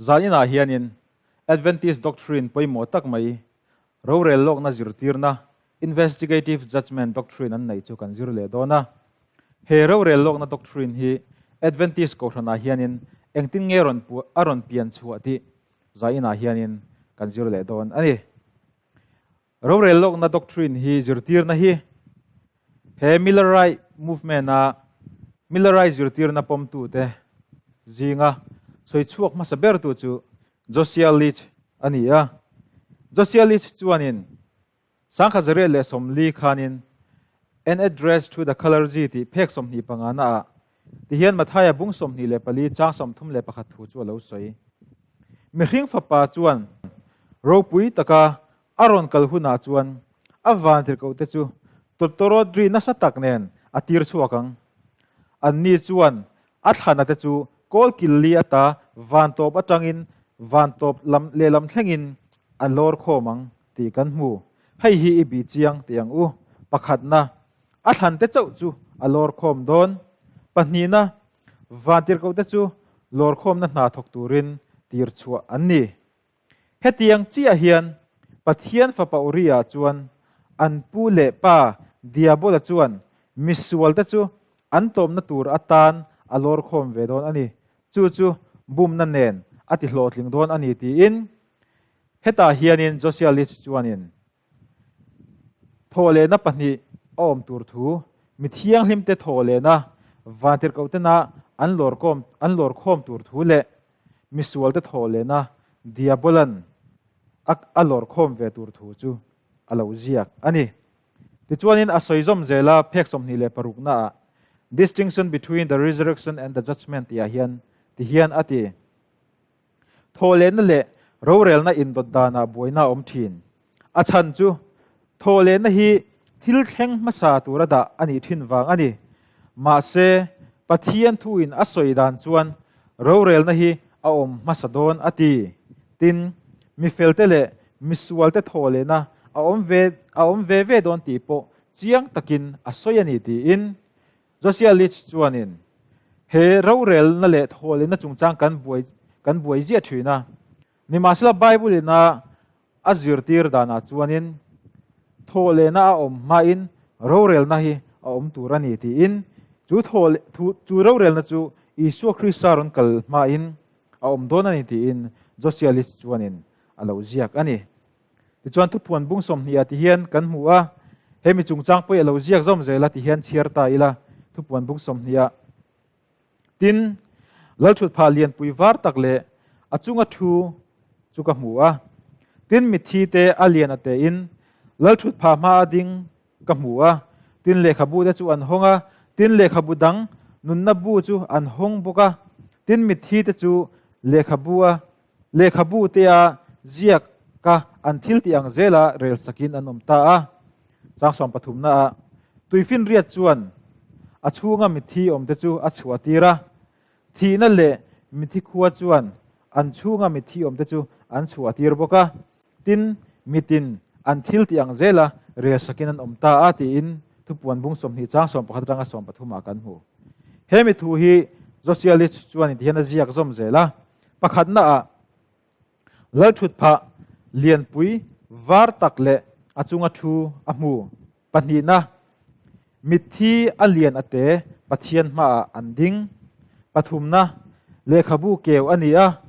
Zaninah hianin Adventist Doctrine pawimawh tak mai, rorel lawkna zirtirna, Investigative Judgement Doctrine an neih chu kan zir leh dawn a. He rorel lawkna doctrine hi Adventist kohhranah hianin engtin nge rawn a rawn pian chhuah tih zainah hianin kan zir leh dawn a ni. Rorel lawkna doctrine hi zirtirna hi he Millerite movement-a Millerite zirtirna pawmtute zinga sawi chhuak hmasa bertu chu Josiah Litch a ni a. Josiah Litch chuanin 1940 khanin An Address to the Clergy tih phek 25 naah tihian Mathaia bung 24 chang 31 thu chu a lo sawi. Mihring fapa chuan ropui taka a rawn kal hunah chuan a vantirhkohte chu tawtawrawt ri nasa tak nen a tir chhuak ang. Anni chuan a thlana te chu kawl kil li ata van tawp atangin van tawp lam lehlam thlengin a lawr khawm ang tih kan hmu. Hei hi i bi chiang tih ang u. Pakhatna, a thlan te chauh chu a lawr khawm dawn. Pahnihna, vantirhkohte chu lawr khawmna hna thawk turin tir chhuah an ni. Hetiang chiah hian Pathian Fapa Uriah chuan an pu leh pa Diabola chuan misualte chu an tawmna tur atan a lawr khawm ve dawn a ni. Chu chu bumna nen a ti hlawhtling dawn a ni tiin hetah hianin Josiah Litch chuanin Thawhlehna pahnih a awm tur thu, mi thianghlimte thawhlehna vantirhkohtena an lawrkawm an lawrkhawm tur thu leh misualte thawhlehna Diabolan a a lawrkhawm ve tur thu chu a lo ziak a ni. Tichuanin a sawi zawm zel a, phek 26 naah Distinction between the resurrection and the judgment tihah hian tihian a ti. Thawhlehna leh rorelna indawt danah buaina a awm thin. A chhan chu thawhlehna hi thil thleng hmasa tura dah a nih thin vang a ni. Mahse, Pathian thuin a sawi dan chuan rorelna hi a awm hmasa dawn a ti. Tin, mifelte leh misualte thawhlehna a awm ve a awm ve ve dawn tih pawh chiang takin a sawi a ni tiin Josiah Litch chuanin he rorelna leh thawhlehna chungchang kan buai kan buai ziah thin a. Nimahsela Bible ina a zirtir danah chuanin thawhlehna a awm hmain rorelna hi a awm tur a ni tiin chu thaw chu rorelna chu Isua Krista rawn kal hmain a awm dawn a ni tiin Josiah Litch chuanin a lo ziak a ni. Tichuan thupuan bung 20 ah tihian kan hmu a, hemi chungchang pawh i a lo ziak zawm zel a tihian chhiar ta ila thupuan bung 20 ah. Tin, Lalthutphah lianpui var tak leh a chunga thu chu ka hmu a. Tin, mitthi te a lian a tein Lalthutphah hma a ding ka hmu a. Tin, lehkhabu te chu an hawng a, tin, lehkhabu dang nunna bu chu an hawng bawk a. Tin, mitthi te chu lehkhabu a Lehkhabu tea ziak ka an thil tih ang zela rel sakin an awm ta a. Chang 13 ah tuifinriat chuan a chhunga mithi awmte chu a chhuah tir a, thihna leh mithi khua chuan an chhunga mithi awmte chu an chhuah tir bawk a, tin, mitin an thil tih ang zela rel sakin an awm ta a tiin thupuan bung 20 chang 11 atanga 13 ah kan hmu. He mithu hi Josiah Litch chuan intihian a ziak zawm zel a. Pakhatnaah, Lalthutphah lianpui var tak leh a chunga thu a hmu. Pahnihna, mitthi a lian a te Pathian hmaah an ding. Pathumna, lehkhabu keu a ni a,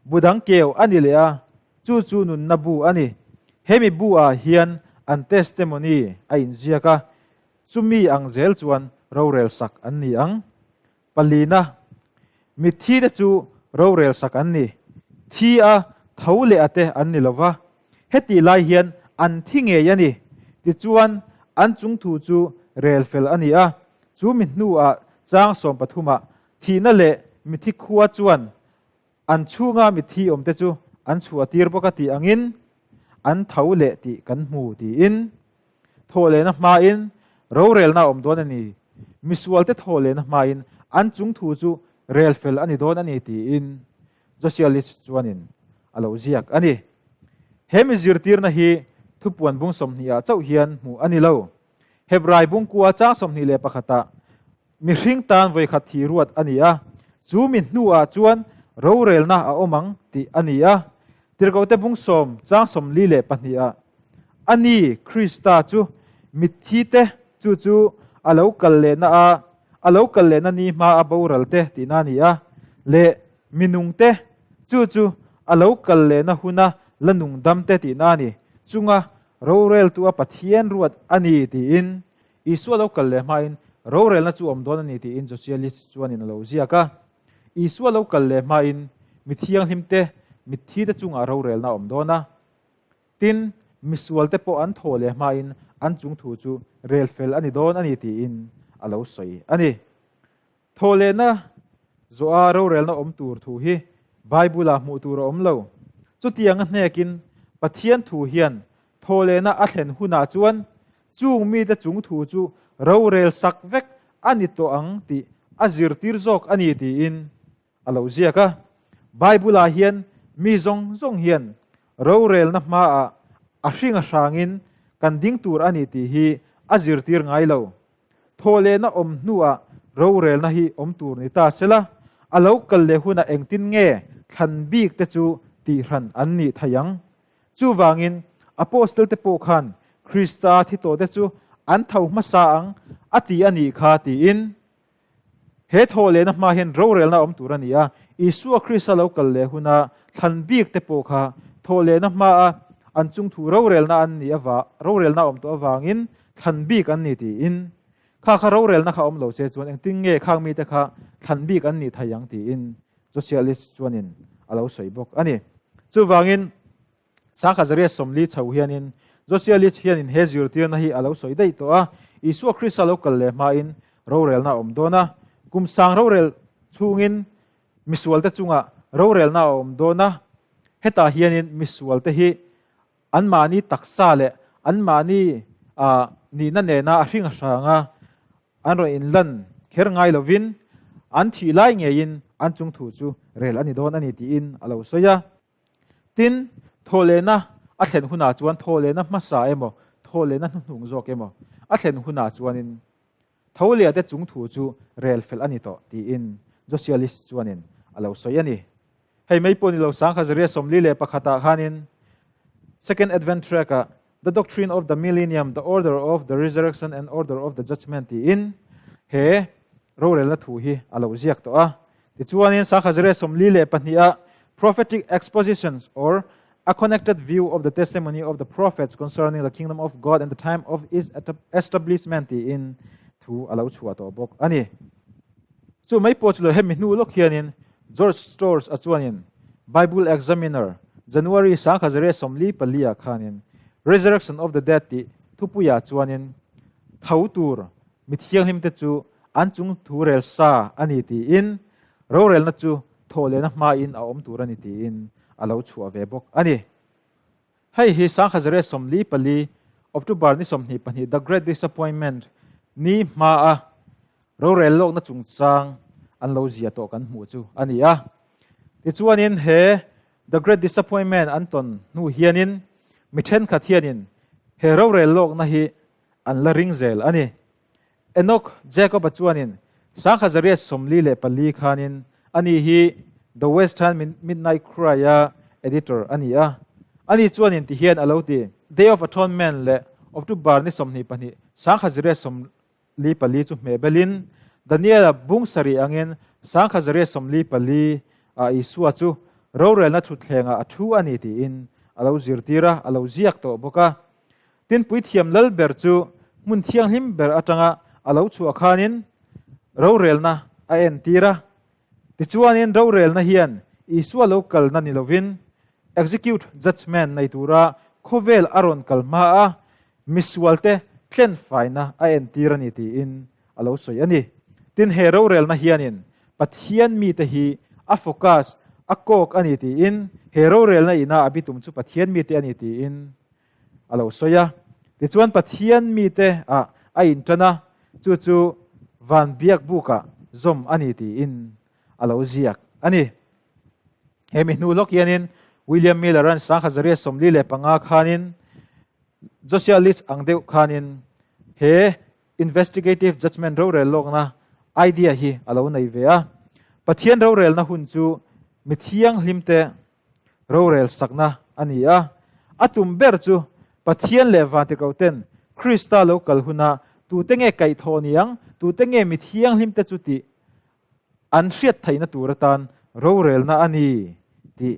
bu dang keu a ni leh a, chu chu nunna bu a ni. Hemi bu ah hian an testimony a inziak a, chumi ang zel chuan rorel sak an ni ang. Palina, mitthi te chu rorel sak an ni. Thi a tho leh a te an ni lova, hetih lai hian an thi ngei a ni. Tichuan, an chung thu chu rel fel a ni a, chu mi hnuah chang 13ah thihna leh mithi khua chuan an chhunga mithi awmte chu an chhuah tir bawk a tih angin an tho leh tih kan hmu tiin thawhlehna hmain rorelna a awm dawn a ni. Misualte thawhlehna hmain an chung thu chu rel fel a ni dawn a ni tiin Josiah Litch chuanin a lo ziak a ni. He mi zirtirna hi thupuan bung 20 ah chauh hian hmuh a ni lo. Hebrai bungkua chang 21 ah mihring tan vawikhat thi ruat a ni a, chu mi hnuah chuan rorelna a awm ang tih a ni a. Tirhkohte bung sawm chang 42 ah, A ni, Krista chu mitthite chu chu a lo kal lehna a, a lo kal lehna ni hma a boral te tihna a ni a, leh minungte chu chu a lo kal lehna huna la nungdam te tihna a ni, chunga roreltu a Pathian ruat a ni tiin Isua lo kal leh hmain rorelna chu awm dawn a ni tiin Josialis chuanin a lo ziak a. Isua lo kal leh hmain mi thianghlimte mitthite chungah rorelna a awm dawn a. Tin, misualte pawh an thaw leh hmain an chung thu chu rel fel a ni dawn a ni tiin a lo sawi a ni. Thaw lehna zawha rorelna awm tur thu hi Bible-ah hmuh tur a awm lo. Chutianga hnekin Pathian thu hian thaw lehna a thlen hunah chuan chung mite chung thu chu rorel sak vek a ni tawh ang tih a zirtir zawk a ni tiin a lo ziak a. Bible-ah hian mi zawng zawng hian rorelna hmaah a hring a hrangin kan ding tur a ni tih hi a zirtir ngai lo. Thawhlehna awm hnuah rorelna hi awm tur ni ta sela, a lo kal leh hunah engtin nge thlan bik te chu tihhran an nih thei ang? Chuvangin, Apostle te pawh khan Krista thi tawh te chu an tho hmasa ang a ti a nih kha tiin He thawhlehna hma hian rorelna a awm tur a ni a, Isua Krista lo kal leh huna thlan bik te pawh kha thawhlehna hmaa an chungthu rorelna an nih ava, rorelna a awm tawh avangin thlan bik an ni tiin, kha kha rorelna kha awm lo se chuan engtin nge khang mite kha thlan bik an nih thei ang tiin Josialis chuanin a lo sawi bawk a ni. Chuvangin. Sangha Zariah 40 chho hianin Josia Leach hianin he zirtirna hi a lo sawi daih tawh a, Isua Krista lo kal leh hmain rorelna a awm dawn a, kum sang rorel chhungin misualte chungah rorelna a awm dawn a, hetah hianin misualte hi anmahni taksa leh anmahni nihna nena a hring a hrang a, an rawn inlan kher ngai lovin an thih lai ngeiin an chungthu chu rel a ni dawn a ni tiin a lo sawi a. Tin, thawhlehna a thlen hunah chuan thawhlehna hmasa emaw, thawhlehna hnuhnung zawk emaw a thlen hunah chuanin tho leh te chung thu chu rel fel a ni tawh tiin Josialis chuanin a lo sawi a ni. Hei mai pawh ni lo sangkha zaria 41 ah khanin Second Advent track-ah The Doctrine of the Millennium, The Order of the Resurrection and Order of the Judgment tiin he rorelna thu hi a lo ziak tawh a. Tichuanin sangkha zire 42 ah Prophetic Expositions or A Connected View of the Testimony of the Prophets Concerning the Kingdom of God and the Time of Its Establishment tiin thu a lo chhuah tawh bawk a ni. Chu mai pawh chu lo hemi hnu lawk hianin George Storrs a chuanin Bible Examiner, January 1944 ah khanin Resurrection of the Dead tih thupuiah chuanin tho tur mi thianghlimte chu an chung thu rel sa a ni tiin rorelna chu thawhlehna hmain a awm tur a ni tiin a lo chhuah ve bawk a ni. Hei hi 1944 October ni 22 The Great Disappointment ni hmaa rorel lawkna chungchang an lo zia tawh kan hmuh chu a ni a. Tichuanin he The Great Disappointment an tawn hnu hianin mi thenkhat hianin he rorel lawkna hi an la ring zel a ni. Enoch Jacob-a chuanin 1944 khanin ani hi The Western Midnight Cry-a editor a ni a. Ani chuanin ti hian a lo ti, Day of Atonement leh October ni 22, 1944 chu hmeh belin Daniel-a bung sarih angin 1944 ah Isua chu rorelna thutthlengah a thu a ni tiin a lo zirtir a, a lo ziak tawh bawk a. Tin, puithiam lal ber chu hmun thianghlim ber atanga a lo chhuah khanin rorelna a entir a. Tichuanin rorelna hian Isua lo kalna ni lovin execute judgement nei tura khawvel a rawn kal hma a, misualte tlenfaina a entir a ni tiin a lo sawi a ni. Tin, he rorelna hianin Pathian mite hi a focus, a kawk a ni tiin, he rorelna ina a bitum chu Pathian mite a ni tiin a lo sawi a. Tichuan Pathian mite ah a intan a, chu chu van biak bukah zawm a ni tiin a lo ziak a ni. He mi hnu lawk hianin William Miller-a'n 1945 khanin Josiah Litch ang deuh khanin he Investigative Judgement rorel lawkna idea hi a lo nei ve a. Pathian rorelna hun chu mi thianghlimte rorel sakna a ni a. A tum ber chu Pathian leh Vantirhkohten Krista lo kal huna tute nge kaihthawh ni ang, tute nge mi thianghlimte chu tih an hriat theihna tur atan rorelna a ni tih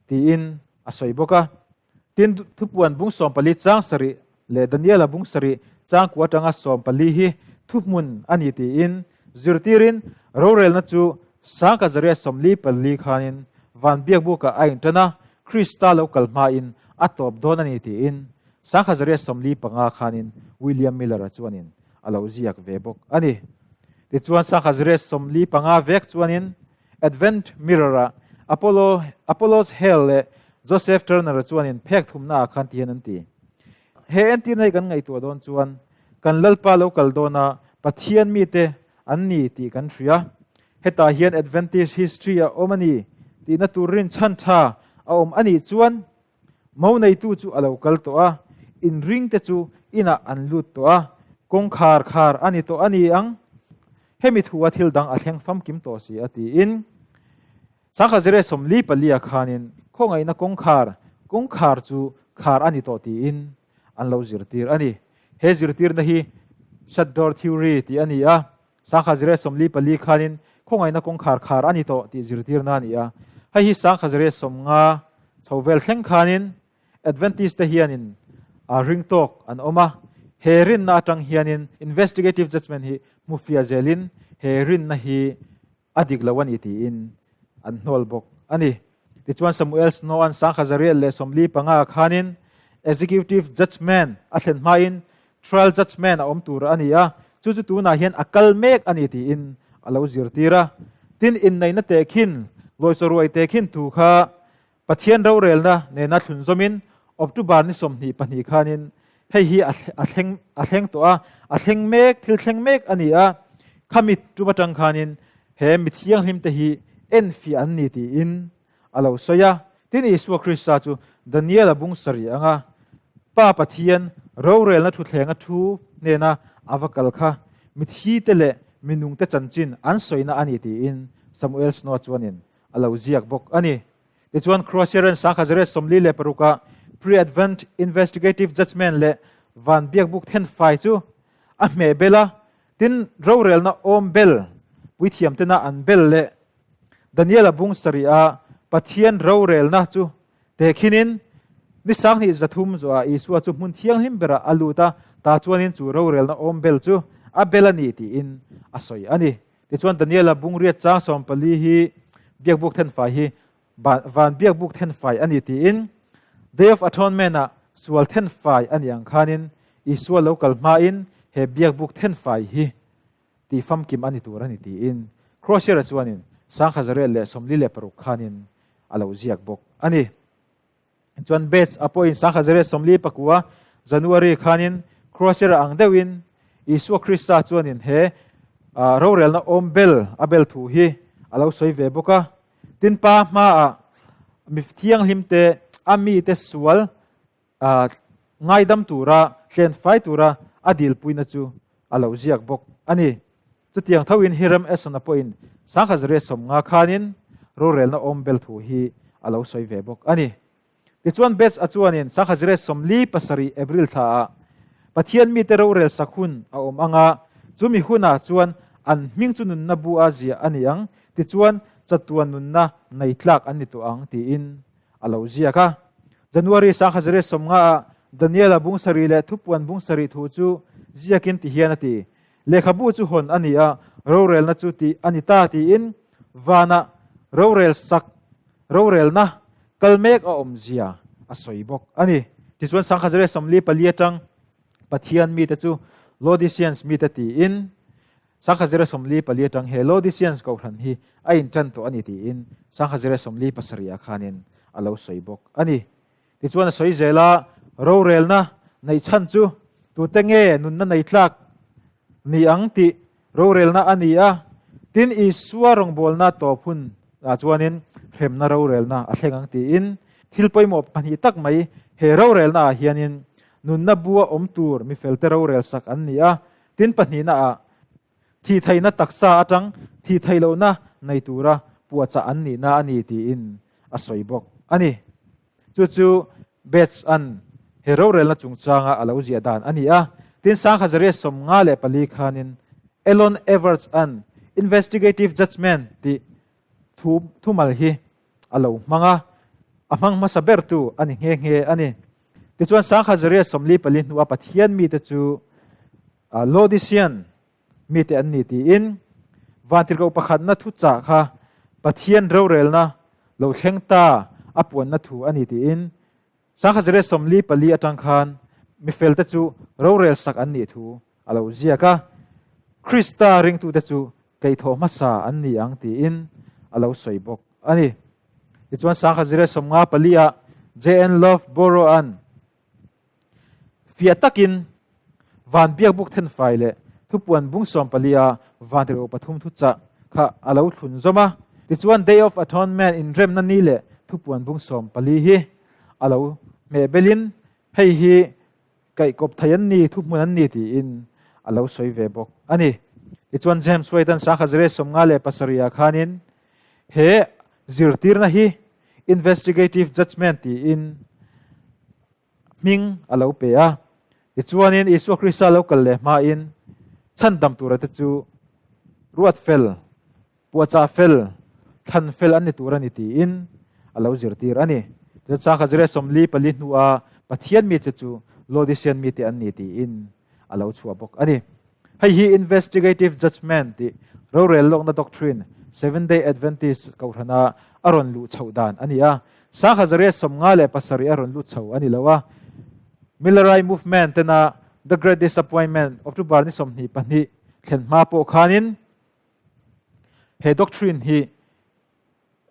tiin a sawi bawk a. Tin, thupuan bung 14 chang sarih leh Daniela bung sarih chang kua atanga 14 hi thuhmun a ni tiin zirtirin rorelna chu Sangkazaria 44 khanin van biakbukah a intan a, Krista lo kal hmain a tawp dawn a ni tiin Sangkazaria 45 khanin William Miller-a chuanin a lo ziak ve bawk a ni. Tichuan Sangkazaria 45 vek chuanin Advent Mirror-ah Apollo, Apollos Hale leh Joseph Turner-a chuanin phek thumnaah khan ti hian an ti. He entirna hi kan ngaihtuah dawn chuan kan Lalpa lo kal dawna Pathian mite an ni tih kan hria. Hetah hian Adventist history a awm a ni tihna tur rinchhan tha a awm a nih chuan Mo neitu chu a lo kal tawh a, inringte chu inah an lut tawh a, kawngkhar khar a ni tawh a ni ang. Hemi thua thil dang a thleng famkim tawh si a tiin Sangkhazire 44 khanin khawngaihna kawngkhar, kawngkhar chu khar a ni tawh tiin an lo zirtir a ni. He zirtirna hi shut door theory tih a ni a, Sangkhazire 44 khanin khawngaihna kawngkhar khar a ni tawh tih zirtirna a ni a. Hei hi Sangkhazire 50 chho vel thleng khanin Adventist te hianin a ring tawk an awm a. He rinna atang hianin investigative judgement hi hmufiah zelin he rinna hi a dik lo a ni tiin an hnawl bawk a ni. Tichuan Samuel Snow-a'n 1945 khanin executive judgement a thlen hmain trial judgement a awm tur a ni a, chu chu tunah hian a kal mek a ni tiin a lo zirtir a. Tin, inneihna tehkhin, lawichawruai tehkhin thu kha Pathian rorelna nena thlun zawmin October ni 22 khanin hei hi a thleng a thleng tawh a, a thleng mek, thil thleng mek a ni a. Khami tum atang khanin he mi thianghlim te hi enfiah an ni tiin a lo sawi a. Tin, Isua Krista chu Daniel-a bung sarih anga Pa Pathian rorelna thuthlenga thu hnena a va kal kha mithi te leh minung te chanchin an sawina a ni tiin Samuel Snow chuanin a lo ziak bawk a ni. Tichuan, Crozier-a'n 1946-ah Pre-Advent Investigative Judgement leh Van Biakbuk thenfai chu a hmeh bel a, tin, rorelna awm bel puithiamtena an bel leh Daniel-a bung sarih-a Pathian rorelna chu tehkhinin ni 2300 zawhah Isua chu hmun thianghlim berah a lut a, tah chuanin chu rorelna awm bel chu a bel a ni tiin a sawi a ni. Tichuan Daniela bungriat chang 14 hi biakbuk thenfai hi van biakbuk thenfai a ni tiin Day of Atonement-ah sual thenfai a nih ang khanin Isua lo kal hmain he biakbuk thenfai hi tih famkim a ni tur a ni tiin Crozier-a chuanin 1946 khanin a lo ziak bawk a ni. Chuan Bates a pawhin 1949 January khanin Crozier ang deuhin Isua Krista chuanin he rorelna awm bel a bel thu hi a lo sawi ve bawk a. Tin pa hmaah mi thianghlim te a mite sual ngaidam tura tlenfai tura a dilpuina chu a lo ziak bawk a ni. Chutiang thoin Hiram Esson-a pawhin 1950 khanin rorelna awm bel thu hi a lo sawi ve bawk a ni. Tichuan Bates-a chuanin 1947 April thlaah Pathian mite rorel sak hun a awm ang a, chumi hunah chuan an hming chu nunna bu a ziah a ni ang, tichuan chatuan nunna nei tlak an ni tawh ang tiin a lo ziak a. January 1950-ah Daniel-a bung sarih leh thupuan bung sarih thu chu ziakin ti hian a ti, Lehkhabu chu hawn a ni a, rorelna chu tih a ni ta tiin vanah rorel sak rorelna kal mek a awmzia a sawi bawk a ni. Tichuan 1944 atang Pathian mite chu Laodiceans mite tiin 1944 atang he Laodiceans kohhran hi a intan tawh a ni tiin 1947 khanin a lo sawi bawk a ni. Tichuan a sawi zel a, rorelna neih chhan chu tute nge nunna nei tlak ni ang tih rorelna a ni a, tin Isua rawngbawlna tawp hun ah chuanin hremna rorelna a thleng ang tiin thil pawimawh pahnih tak mai he rorelna ah hianin nunna bua awm tur mifelte rorel sak an ni a, tin pahnihna ah Thih theihna taksa atang thih theih lohna nei tura puahchah an nihna a ni tiin a sawi bawk a ni. Chu chu Bates-a'n he rorelna chungchanga a lo ziah dan a ni a. Tin, Sanghazaria 54 khanin Elon Everts-a'n investigative judgement tih thu thumal hi a lo hmang a, a hmang hmasa bertu a ni nghe nghe a ni. Tichuan, Sanghazaria 44 hnua Pathian mite chu Laodicean mite an ni tiin vantirhkoh pakhatna thuchah kha Pathian rorelna lo thleng ta a puanna thu a ni tiin Sanghazaria 44 atang khan mifelte chu rorel sak an nih thu a lo ziak a, Krista ringtute chu keithawh hmasa an ni ang tiin a lo sawi bawk a ni. Tichuan Sanghazaria 54 ah JN Loughborough-a'n Fiah takin van biakbuk thenfai leh thupuan bung 14 a vantirhkoh pathum thuchah kha a lo thlun zawm a. Tichuan Day of Atonement inremna ni leh thupuan bung 14 hi a lo hmehbelin hei hi kaihkawp thei an ni, thuhmun an ni tiin a lo sawi ve bawk a ni. Tichuan James White-a'n Sangha 57 ah khanin he zirtirna hi investigative judgement tiin hming a lo pe a. Tichuanin Isua Krista lo kal leh hmain chhandam tura te chu ruat fel, puahchah fel, thlan fel an ni tur a ni tiin a lo zirtir a ni. Tichuan Sangha 44 hnua Pathian mite chu Laodicean mite an ni tiin a lo chhuah bawk a ni. Hei hi investigative judgement tih rorel lawkna doctrine Seventh-day Adventist kohhrana a rawn luh chhoh dan a ni a. 1757 a rawn lut chho a ni lo a. Millerite movement tena The Great Disappointment October ni 22 thlen hma pawh khanin he doctrine hi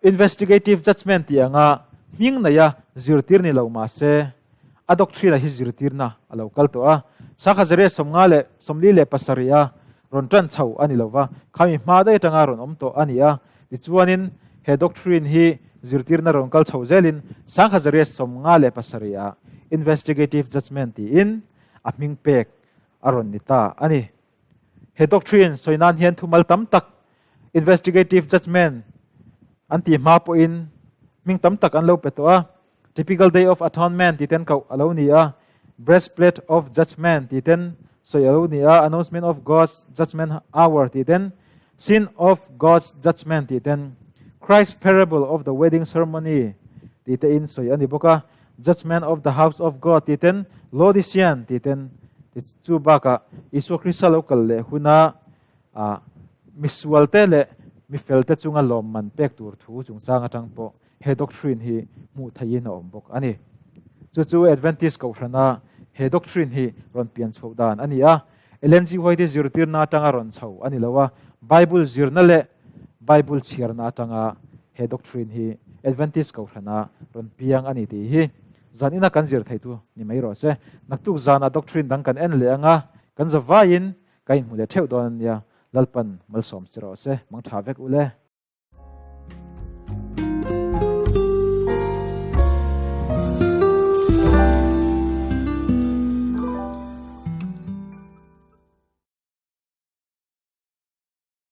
Investigative judgement tih anga hming neia zirtir ni lo mah se, a doctrine-a hi zirtirna a lo kal tawh a. Sakha Zariah 57 a rawn tan chho a ni lo va, khami hma daih atanga rawn awm tawh a ni a. Tichuanin he doctrine hi zirtirna rawn kal chho zelin Sangha Zariah 57 ah investigative judgement tiin a hming pek a rawn ni ta a ni. He doctrine sawi nan hian thumal tam tak investigative judgement an tih hma pawhin hming tam tak an lo pe tawh a. Typical day of atonement tih ten koh a lo ni a, breastplate of judgement tih ten sawi a lo ni a, announcement of God's judgement hour tih ten, sin of God's judgement tih ten, Christ's parable of the wedding ceremony tih te in sawi a ni bawk a. Judgment of the house of God tih ten, Laodicean tih ten, chu bakah Isua Krista lo kal leh huna misualte leh mifelte chunga lawmman pek tur thu chungchang atang pawh he doctrine hi hmuh theihin a awm bawk a ni. Chu chu Adventist kohhrana he doctrine hi rawn pian chhoh dan a ni a. Ellen G. White-i zirtirna atanga rawn chho a ni lo a, Bible zirna leh Bible chhiarna atanga he doctrine hi Adventist kohhrana rawn piang a ni tih hi zan ina kan zir theitu ni mai rawh se. Naktuk zanah doctrine dang kan en leh anga kan zavaiin ka inhmu leh theuh dawn a nia. Lalpan malsawm si rawh se. Mangtha vek u le.